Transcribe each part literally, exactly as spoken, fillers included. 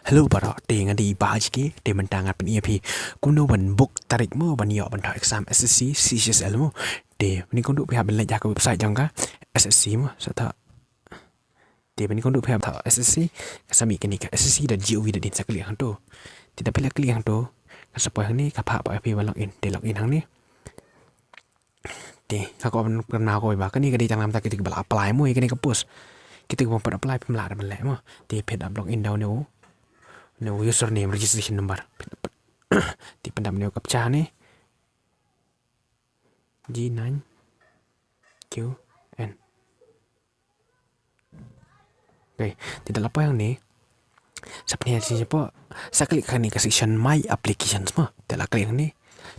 Hello baroh, te nga dei i Bah H K, te mynta ngan pyni ïa phi kumno ban book tarik mo ban ïoh ban thoh exam S S C, C H S L mo. Te mynta kumno phi hap ban leit ha ka website jong ka S S C mo, sa thoh. Te mynta kumno phi hap thoh S S C, ka sa mih kane ka S S C dot gov dot in, sa click hangto. Te da phi la click hangto, ka sa poi hangne, ka phah pat ïa phi ban log in, te log in hangne. Te nga kwah ban kynmaw ïa phi ba kane ka dei tang namar kito kiba la apply mo ïa kane ka post. Kito kiba ym pat apply phim lah ban leh mo. Te phi hap log in da une u, une u username, registration number. Te pyndap une u captcha ne, G nine Q N. Okay, te da la poi hangne, sa pynhiar shapoh, sa click hangne ka section My Applications mo. Te la click hangne,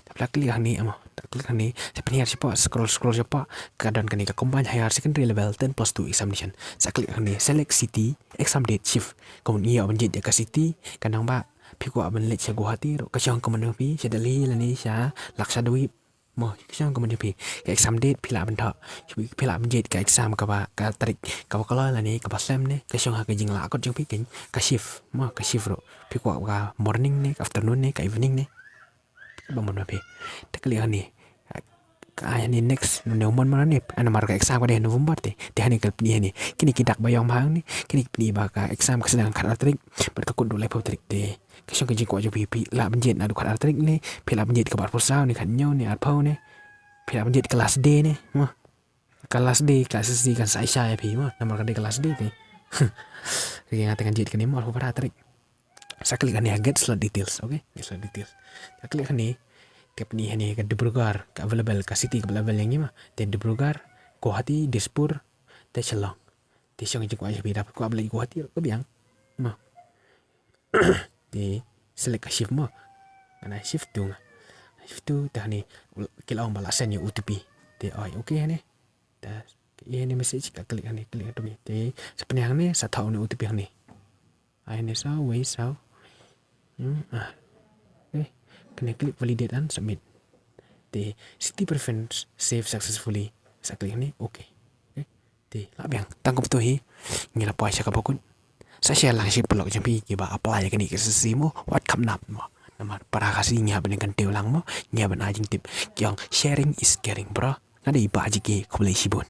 te la click hangne mo, te la click hangne, sa pynhiar shapoh, scroll, scroll shapoh, ka don kane ka Combined Higher Secondary Level ten plus two Examination. Sa click hangne, select city, exam date, shift. Kumno ïoh ban jied ïa ka city, ka nang ba phi kwah ban leit sha Guwahati ruh, ka shong kumno phi, sha Delhi lane sha Lakshadweep. Mo, ka shong kumno phi. Ka exam date phi lah ban thoh. Phi lah ban jied ka exam kaba, ka tarik kaba kloi lane kaba slem ne, ka shong ha ka jinglah kot jong phi, ka shift. Mo, ka shift ruh. Phi kwah ka morning ne, ka afternoon ne, ka evening ne. Ba mon ma phi. Te click hangne. Ka ai hangne next, ne mon mon ne. Namar ka exam ka dei November te. Te hangne ka pyni hangne. Kine ki dak ba ïong ma hangne. Kine ki pyni ba ka exam ka sdang khatar tarik. Bad ka kut haduh laiphew tarik te. Ka shong ka jingkwah jong phi, phi lah ban jied naduh khatar tarik ne, phi lah ban jied kaba arphew saw ne, khathynñiew ne, arphew ne, phi lah ban jied ka last day ne, mo. Ka last day ka S S C kan sa ai sha ïa phi mo, namar ka dei ka last day te. Okay, nga te ngan jied kane mo, arphew phra tarik. Sa click hangne ha Get Slot Details, okay? Get Slot Details. Sa click hangne, ka pyni hangne ka Dibrugarh, ka available, ka city ka available ïa ngi mo. Te Dibrugarh, Guwahati, Dispur, te Shillong. Te shong jingkwah jong phi, da phi kwah ban leit Guwahati ruh ka biang. Mo. Te select ka shift mo. Ngan ai shift two nga. Shift two, te hangne ki la ong ba la send ïa u O T P. Te ai okay hangne. Te ïa hangne message, ka click hangne, click hangne. Te sa pynïar hangne, sa thoh une u O T P hangne. Ai hangne saw wei saw. Hmm, ah. Okay. Kane click validate and submit. Te city preference save successfully. Sa click hangne, okay. Okay. Te la biang, tang kumto hi. Ngi la poi sha kaba kut. Sa share lang sha ki paralok jong phi kiba apply ïa kane ka S S C mo, wat kham nap mo. Namar para Khasi ngi hap ban kyntiew lang mo, ngi hap ban ai jingtip. Ki ong sharing is caring bro. Nga dei i Bah H K, khublei shibun.